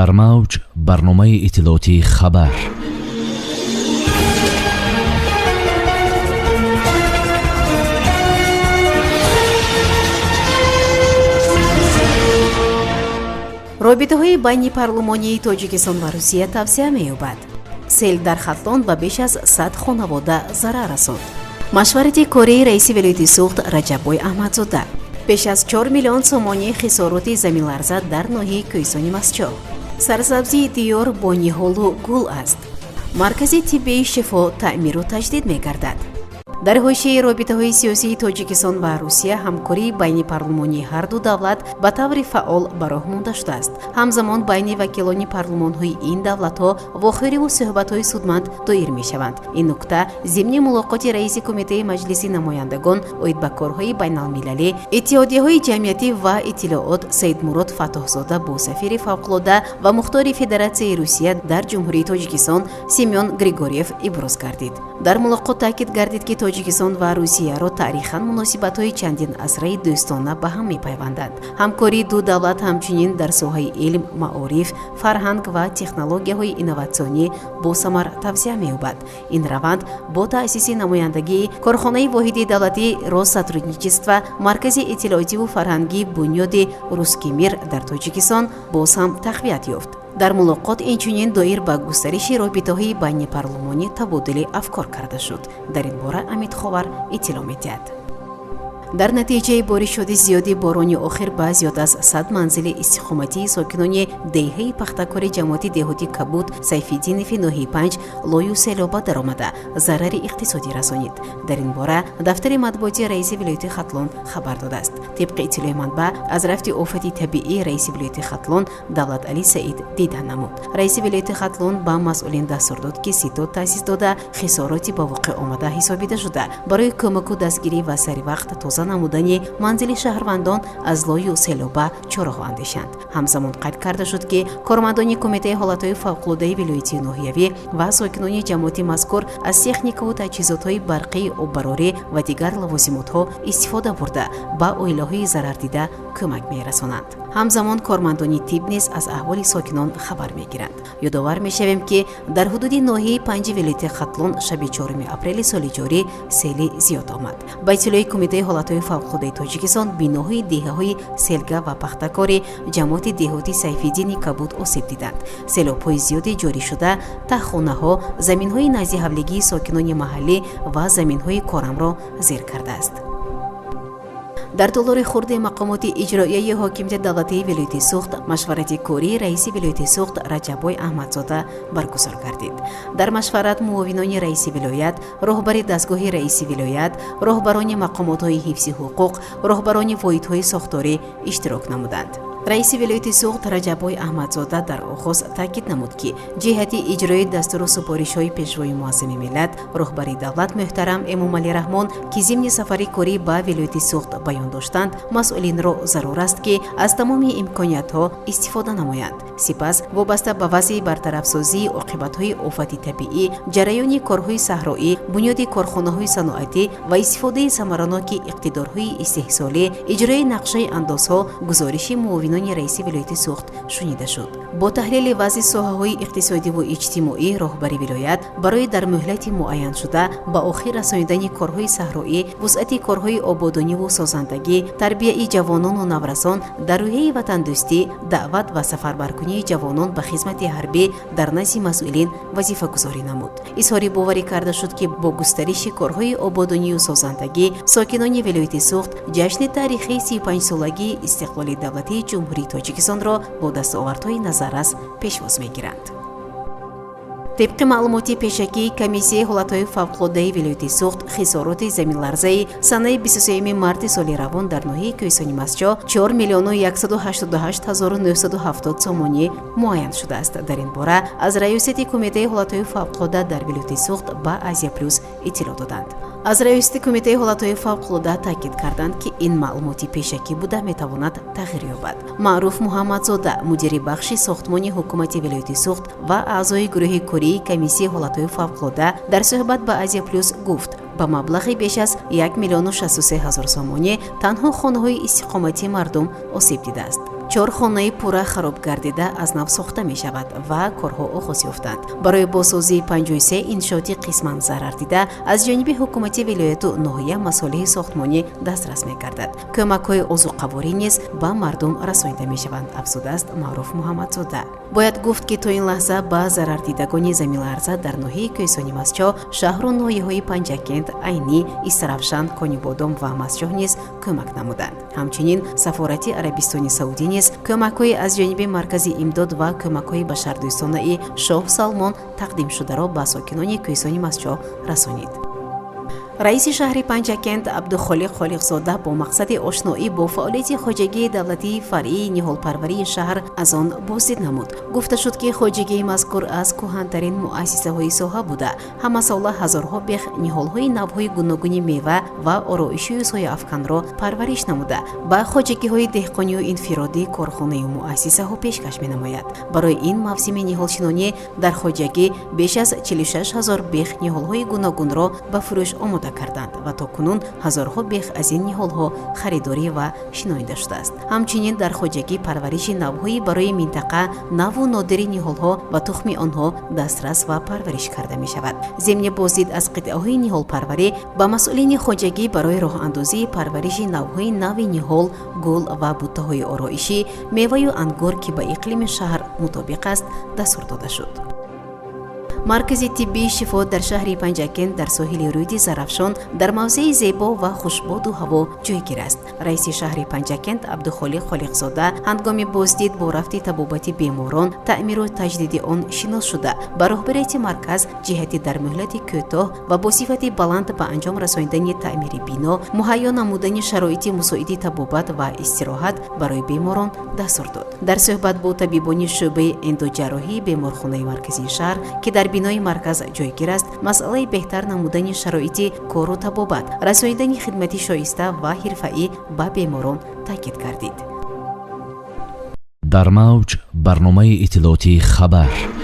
Дар мавҷ барномаи иттилоотии «Хабар». Робитаҳои байни парлумонии Тоҷикистон ва Русия тавсеа меёбад. Сел дар Хатлон ба беш аз 100 хонавода зарар расонд. Машварати кории раиси вилояти Суғд Раҷаббой Аҳмадзода. Беш аз 4 миллион сомонии хисороти заминларза дар ноҳияи Кӯҳистони Мастчоҳ. Сарсабзии диёр бо ниҳолу гул аст. Маркази тиббии «Шифо» таъмиру таҷдид мегардад. Дар ҳошияи робитаҳои сиёсии Тоҷикистон ва Русия ҳамкории байни парлумонии ҳарду давлат ба таври фаъол ба роҳ монда шудааст. Ҳамзамон байни вакилони парлумонҳои ин давлатҳо вохӯриву суҳбатҳои судманд доир мешаванд. Ин нукта зимни мулоқоти раиси Кумитаи Маҷлиси намояндагон оид ба корҳои байналмилалӣ, иттиҳодияҳои ҷамъиятӣ ва иттилоот Саидмурод Фаттоҳзода бо сафири фавқулода ва мухтори Федератсияи Русия дар Ҷумҳурии Тоҷикистон Семён Григорьев иброз гардид. Дар мулоқот таъкид гардид, ки Тоҷикистон ва Русияро таърихан муносибатҳои чандин асраи дӯстона ба ҳам мепайванданд. Ҳамкории ду давлат ҳамчунин дар соҳаи илм, маориф, фарҳанг ва технологияҳои инноватсионӣ босамар тавсеа меёбад. Ин раванд бо таъсиси намояндагии корхонаи воҳиди давлатии Россотрудничество, Маркази иттилоотиву фарҳангии бунёди «Русский мир» дар Тоҷикистон боз ҳам тақвият ёфт. Дар мулоқот инчунин доир ба густариши робитаҳои байнипарлумонӣ табодули афкор карда шуд. Дар ин бора Амид Ховар иттилоъ медиҳад. Дар натиҷаи боришоти зиёди борони охир ба зиёд аз 100 манзили истиқоматии сокинони деҳаи Пахтакори ҷамоати деҳоти Кабуд Сайфиддинови ноҳияи Панҷ лою селоба даромада, зарари иқтисодӣ расонид. Дар ин бора дафтари матбуоти раиси вилояти Хатлон хабар додааст. Тибқи иттилои манбаъ, аз рафти офати табиӣ раиси вилояти Хатлон Давлаталӣ Саид дида намуд. Раиси вилояти Хатлон ба масъулин дастур дод, ки ситод таъсис дода, хисороти ба воқеъ омада ҳисобида шуда, барои кӯмаку дастгирӣ ва сари вақт тоза намудани манзили шаҳрвандон аз лою селоба чораҳо андешанд. Ҳамзамон қайд карда шуд, ки кормандони Кумитаи ҳолатҳои фавқулодаи вилоятии ноҳиявӣ ва сокинони ҷамоати мазкур аз техникаву таҷҳизотҳои барқии оббарорӣ ва дигар лавозимотҳо истифода бурда, ба оилаҳои зарардида кӯмак мерасонанд. Ҳамзамон кормандони тиб низ аз аҳволи сокинон хабар мегиранд. Ёдовар мешавем, ки дар ҳудуди ноҳияи Панҷи вилояти Хатлон шаби 4 апрели соли ҷорӣ сели зиёд омад. Ба иттилои Кумитаи ҳолатҳои фавқулодаи Тоҷикистон, биноҳои деҳаҳои Селга ва Пахтакори ҷамоати деҳоти Сайфиддини Кабуд осеб диданд. Селобҳои зиёди ҷорӣшуда таҳхонаҳо, заминҳои наздиҳавлигии сокинони маҳаллӣ ва заминҳои корамро зер кардааст. Дар толори хурди мақомоти иҷроияи ҳокимияти давлатии вилояти Суғд машварати кории раиси вилояти Суғд Раҷаббой Аҳмадзода баргузор гардид. Дар машварат муовинони раиси вилоят, роҳбари дастгоҳи раиси вилоят, роҳбарони мақомотҳои ҳифзи ҳуқуқ, роҳбарони воҳидҳои сохторӣ иштирок намуданд. Раиси вилояти Суғд Раҷаббой Аҳмадзода дар оғоз таъкид намуд, ки ҷиҳати иҷрои дастуру супоришҳои Пешвои муаззами миллат, роҳбари давлат муҳтарам Эмомалӣ Раҳмон, ки зимни сафари корӣ ба вилояти Суғд баён доштанд, масъулинро зарур аст, ки аз тамоми имкониятҳо истифода намоянд. Сипас вобаста ба вазъи бартарафсозии оқибатҳои офати табиӣ, ҷараёни корҳои саҳроӣ, бунёди корхонаҳои саноатӣ ва истифодаи самараноки иқтидорҳои истеҳсолӣ, иҷрои нақшаи андозҳо гузориши муовинони раиси вилояти Суғд шунида шуд. Бо таҳлили вазъи соҳаҳои иқтисодиву иҷтимоӣ роҳбари вилоят барои дар муҳлати муайяншуда ба охир расонидани корҳои саҳроӣ, вусъати корҳои ободониву созандагӣ, тарбияи ҷавонону наврасон дар рӯҳияи ватандӯстӣ, даъват ва сафарбаркунии ҷавонон ба хизмати ҳарбӣ дар назди масъулин вазифагузорӣ намуд. Изҳори боварӣ карда шуд, ки бо густариши корҳои ободонию созандагӣ сокинони вилояти Суғд ҷашни таърихии 35-солагии истиқлоли давлатии Ҷумҳурии Тоҷикистонро бо дастовардҳои назаррас пешвоз мегиранд. Тибқи маълумоти пешакии Комиссияи ҳолатҳои фавқулодаи вилояти Суғд, хисороти заминларзаи санаи 23 марти соли равон дар ноҳияи Кӯҳистони Мастчоҳ 4 миллиону 188 ҳазору 970 сомонӣ муайян шудааст. Дар ин бора аз раёсати Кумитаи ҳолатҳои фавқулода дар вилояти Суғд ба Азия Плюс иттилоъ доданд. Аз раёсати Кумитаи ҳолатҳои фавқулода таъкид карданд, ки ин маълумоти пешакӣ буда, метавонад тағйир ёбад. Маъруф Муҳаммадзода, мудири бахши сохтмони ҳукумати вилояти Суғд ва аъзои гурӯҳи кории Комиссияи ҳолатҳои фавқулода, дар суҳбат ба Азия Плюс гуфт, ба маблағи беш аз 1 миллиону 63 ҳазор сомонӣ танҳо хонаҳои истиқоматии мардум осеб дидааст. Чор хонаи пурра хароб гардида аз нав сохта мешавад ва корҳо оғоз ёфтанд. Барои бозсозии 53 иншооти қисман зарардида аз ҷониби ҳукумати вилояту ноҳия масолеҳи сохтмонӣ дастрас мегардад. Кӯмакҳои озуқаворӣ низ ба мардум расонида мешаванд, афзудааст Маъруф Муҳаммадзода. Бояд гуфт, ки то ин лаҳза ба зарардидагони заминларза дар ноҳияи Кӯҳистони Мастчоҳ, шаҳру ноҳияҳои Панҷакент, Айнӣ, Истаравшан, Конибодом ва Мастчоҳ низ кӯмак намуданд. Ҳамчунин сафорати Арабистони Саудӣ низ кӯмакҳои аз ҷониби Маркази имдод ва кӯмакҳои башардӯстонаи Шоҳ Салмон тақдимшударо ба сокинони Кӯҳистони Мастчоҳ расонид. Раиси шаҳри Панҷакент Абдухолиқ Холиқзода бо мақсади ошноӣ бо фаъолияти хоҷагии давлатии фаръии ниҳолпарварии шаҳр аз он боздид намуд. Гуфта шуд, ки хоҷагии мазкур аз кӯҳантарин муассисаҳои соҳа буда, ҳамасола ҳазорҳо бех ниҳолҳои навъҳои гуногуни мева ва ороишию сояафканро парвариш намуда, ба хоҷагиҳои деҳқонию инфиродӣ, корхонаю муассисаҳо пешкаш менамояд. Барои ин мавсими ниҳолшинонӣ дар хоҷагӣ беш аз 46 ҳазор бех ниҳолҳои гуногунро ба фурӯш омода карданд ва то кунун ҳазорҳо бех аз ин ниҳолҳо харидорӣ ва шинонида шудааст. Ҳамчунин дар хоҷагӣ парвариши навъҳои барои минтақа наву нодири ниҳолҳо ва тухми онҳо дастрас ва парвариш карда мешавад. Зимни боздид аз қитъаҳои ниҳолпарварӣ ба масъулини хоҷагӣ барои роҳандозии парвариши навъҳои нави ниҳол, гул ва буттаҳои ороишӣ, меваю ангур, ки ба иқлими шаҳр мутобиқ аст, дастур дода шуд. Маркази тиббии «Шифо» дар шаҳри Панҷакент дар соҳили рӯди Зарафшон дар мавзеи зебо ва хушбоду ҳаво ҷойгир аст. Раиси шаҳри Панҷакент Абдухолиқ Холиқзода ҳангоми боздид бо рафти табобати беморон, таъмиру таҷдиди он шинос шуда, ба роҳбарияти марказ ҷиҳати дар муҳлати кӯтоҳ ва бо сифати баланд ба анҷом расонидани таъмири бино, муҳайё намудани шароити мусоиди табобат ва истироҳат барои беморон дастур дод. Дар суҳбат бо табибони шӯъбаи эндоҷарроҳии беморхонаи марказии шаҳр, ки дар бинои марказ ҷойгир аст, масъалаи беҳтар намудани шароити кору табобат, расонидани хидмати шоиста ва ҳирфаӣ ба беморон таъкид гардид. Дар мавҷ барномаи иттилоотии «Хабар».